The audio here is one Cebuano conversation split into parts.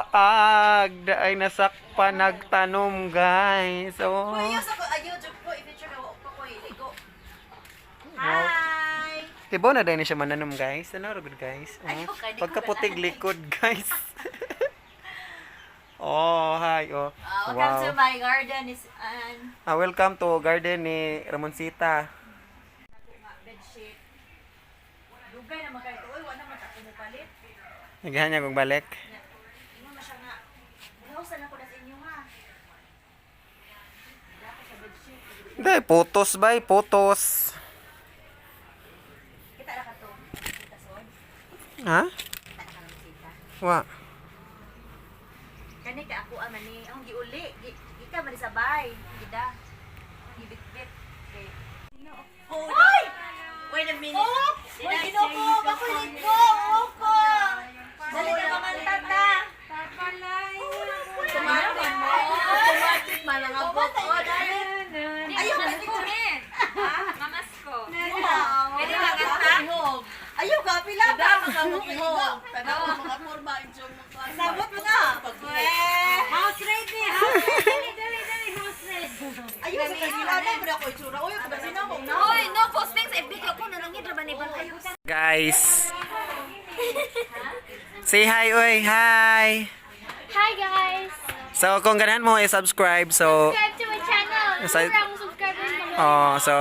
Pag ay nasakpa nagtanom, guys. Oh. Kuya, sa ko ayaw jud ko i-picture na wa pa ko iligo. Hi. Tibo na dahil na siya mananom, guys. Ano, good, guys? Oh. Ayaw, kay di ko Pagkaputig likod, guys. Oh, hi. Oh. Welcome to Wow. my garden is an Ah, welcome to garden ni Ramoncita. Bedsheet. Dugay na magkay oy, wa na man ako mopalit. Naghahan niya kong balik. Ingon man siya nga. Buhasan ako na sa inyo ha. Hindi, photos bay, photos. Kita ra ka to. Kita son. Ha? Kita ra ka ng kita. Wa. Kani ka ako ama ni ang giuli, gi gika man ni sabay, gida. Gibitbit. Okay. Hoy! Wait a minute. Oh, Uy, ginoo ko, ligo, ko. Dali na mamanta ta. Automatic mo. Automatic man ang abot. Oh, dali. Ayaw ka dito. Mamasko. Pwede maganta? Ayaw ka, pila ba? Ihog. Sabot mo na. House raid ni, house raid. Dali, dali, dali, house raid. Ayaw sa kanila na, pero ako itsura. Uy, kasi na mo na. Hoy, no posting sa FB ko na nangid ra ba ni kayo. Guys. Say hi, oy. Hi. Hi guys! So, kung ganahan mo, i-subscribe. So, Subscribe to my channel! Mura akong subscribers na mo. Oh, so,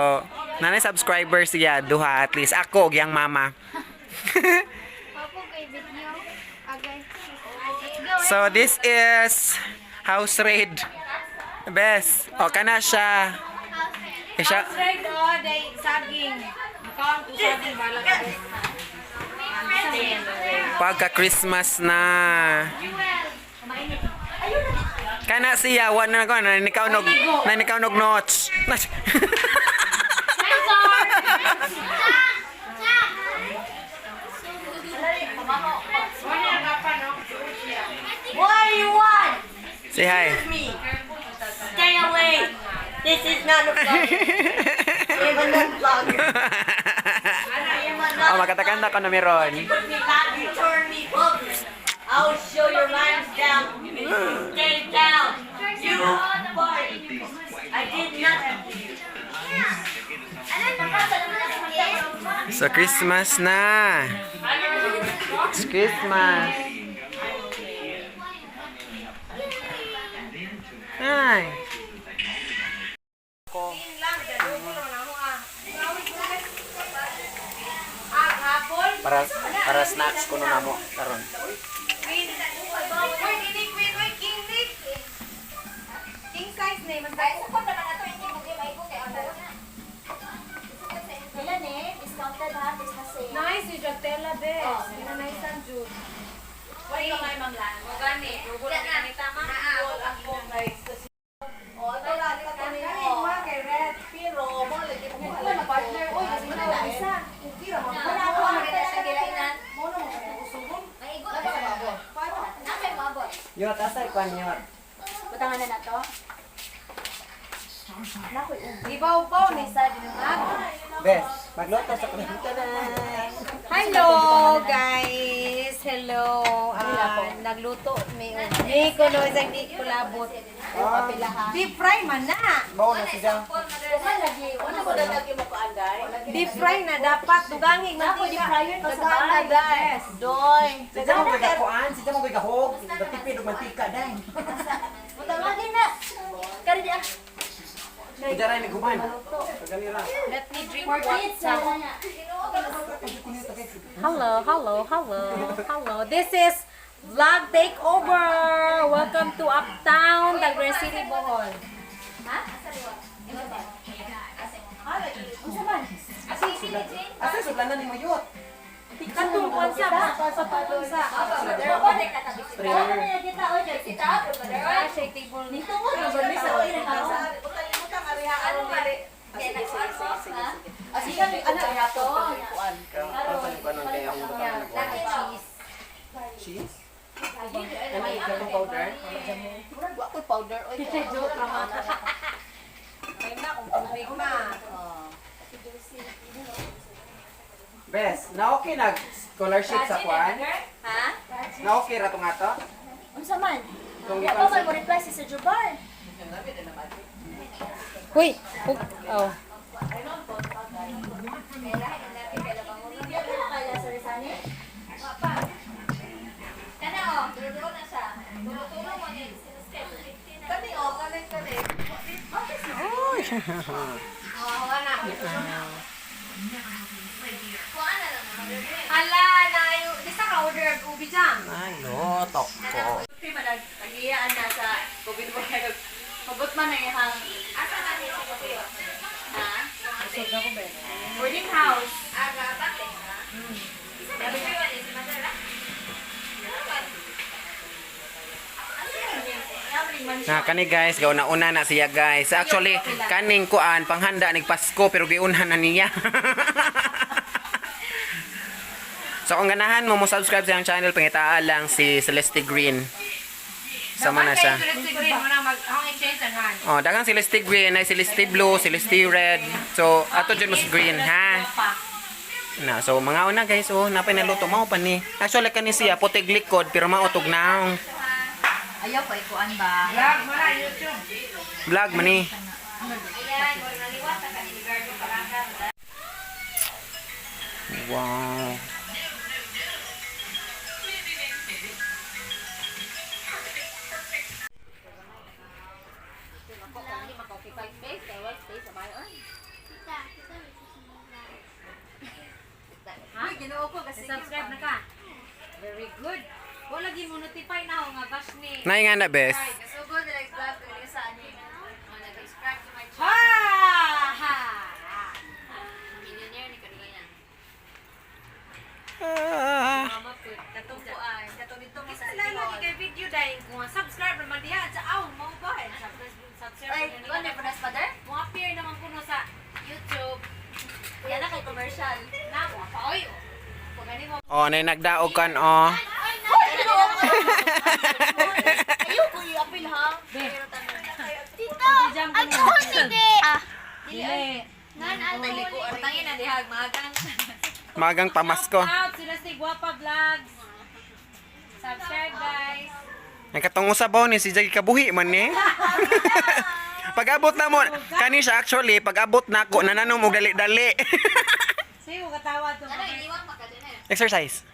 nanay subscribers siya, duha at least. Ako, gyang mama. Papo kay video. Okay. Let's go. So, this is house raid. Best. O, kana siya. Eh, siya. Raid oh, day saging. Makaon ko saging bala ka. Pagka Christmas na. Kana siya, wa na ko, nanikaw nog, nanikaw nog notch. What do you want? Say hi. Me. Stay away. This is not a vlog. I'm a vlogger. I am a Oh, makatakanta ko na meron. Put me back, you turn me public. I will show your lines down. Stay down. You party. I did nothing to you. So, Christmas na. It's Christmas. Hi. Para snacks kuno namo karon. Queen, ini queen, oy, king ni. King size ni, mas Ay, sukod naman na to. Hindi mo di maigo kay ako na. Kailan eh? Discounted ha? Christmas sale. Nice yung Jagtela best. Nice ang Jude. Wait, kamay ma'am Lan. Mo gani, rugo na ni tama. Oh, ito lang. Ito Kani mo kay Red. Pero, mo lagi mo Wala partner oy, kasi na isa. Wala ako ang maganda sa kilainan. Maigo na siya. Nakay moabot. Yot, asay kwan yot. Butangan na na to. Ibaw-baw ni sa dinungag. Bes, magluto sa kuno. Hello guys. Hello. Ah, nagluto mi mi kuno isang di kulabot. Deep fry man na. Bawo na siya. Wala lagi. Wala ko na lagi mo kaanday. Deep fry na dapat dugangi man Ako, deep fryer pa sa Dagan na bahay. guys. Doy. Siya mo kay kuan, siya mo kay gahog, datipid og mantika dai. Butangagin na. Kari di ah. Ujaray ni guman. Paganira. Let me drink water. Hello, hello, hello, hello. This is Vlog Takeover. Welcome to Uptown, Tagre City, Bohol. Asa sudlanan nimo yot? Katong kuan sa sa patong sa. Wala na kita oy kay sita. Ah, siya table. Nitungod na ba ni sa oy na Cheese. Cheese? Ano yung katong powder? Powder oy. Joke ra man. Kay na kung tubig ma. Bes, na okay nag scholarship sa kwan? Ha? Na okay ra to nga to? Unsa man? Wa pa man mo reply si Sir Jubar. Uy! Oh. Kana oh, dulo na siya. Tulo-tulo mo ni. Kami oh, kami kami. Hala, na di sa ka order og ubi jam. Ay, luto ko. Di man nagiyaan na sa COVID virus. Magot man na ihang asa na ni sa Ha? Boarding house. Aga bakit ha? Na kani guys, gaw na una na siya guys. Actually, kaning kuan panghanda nig Pasko pero giunhan na niya. So kung ganahan mo mo subscribe sa iyang channel, pangitaa lang si Celeste Green. Sama na siya. Celeste Green mo na mag akong i-change ang hand. Oh, daghang Celeste Green, ay Celeste Blue, Celeste Red. So ato jud mas green ha. Na, so mga una guys, oh, napay naluto mao pa ni. Actually kani siya putig likod pero mao tugnaw. Ayaw pa ikuan ba? Vlog mo na YouTube. Vlog man ni. Wow. Ha? Ginoo ko kasi Subscribe na ka. Very good. Wala lagi mo notify na ako nga bash ni. Nay nga na bes. Kasugod na nag-vlog ko sa ani. Oh, nag-subscribe to my Ha! Ha! Millionaire ni kadugayan. Ah. Katong kuan, katong dito mo Isa lang lagi kay video dahil kung subscribe naman diha sa aw mo ba eh subscribe subscribe Ay, na kuan nila. ni panas father? Mo appear naman kuno sa YouTube. Yan na kay commercial. Na mo pa oy. Kung gani mo Oh, nay nagdaog kan oh. Hoy, ginoo ko. Ayaw ko i-appeal ha. Tito! Alcohol hindi! Ah. dili. Non-alcoholic. Putangin na dihag magang. Magang pamasko. Shout out sila si Guapa Vlogs. Subscribe guys. Nagkatong usabaw ni si Jagi kabuhi man ni. Pag-abot na mo, kani siya actually, pag-abot na ako, nananom og dali-dali. Sige ko katawa to. Ano iniwan pa ka din eh. Exercise.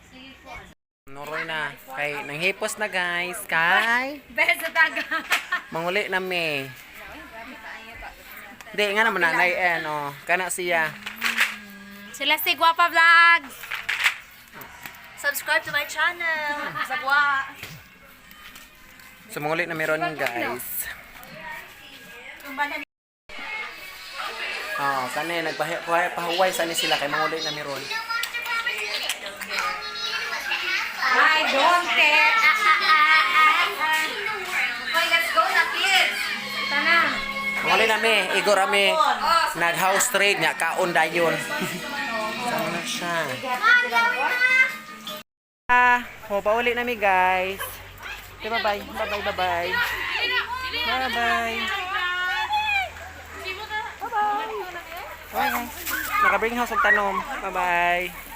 Nuroy na. Kay, nanghipos na guys. Kay, Best sa taga. manguli na me. Di, nga naman nanay, eh, no. Kana siya. Sila si Guapa Vlogs. Subscribe to my channel. Sagwa. So, manguli na meron guys. Oh, kani nagpahuway sa ni sila kay manguli na meron. I don't care. Hoy, let's go na kids. Tana. Manguli na me, igor ami. Nag-house trade nga kaon dayon. Sama na siya. Ah, ho pauli na mi guys. Okay, bye-bye. Bye-bye, bye-bye. Bye-bye. Bye-bye. Bye guys. Naka-bring house og tanom. Bye-bye.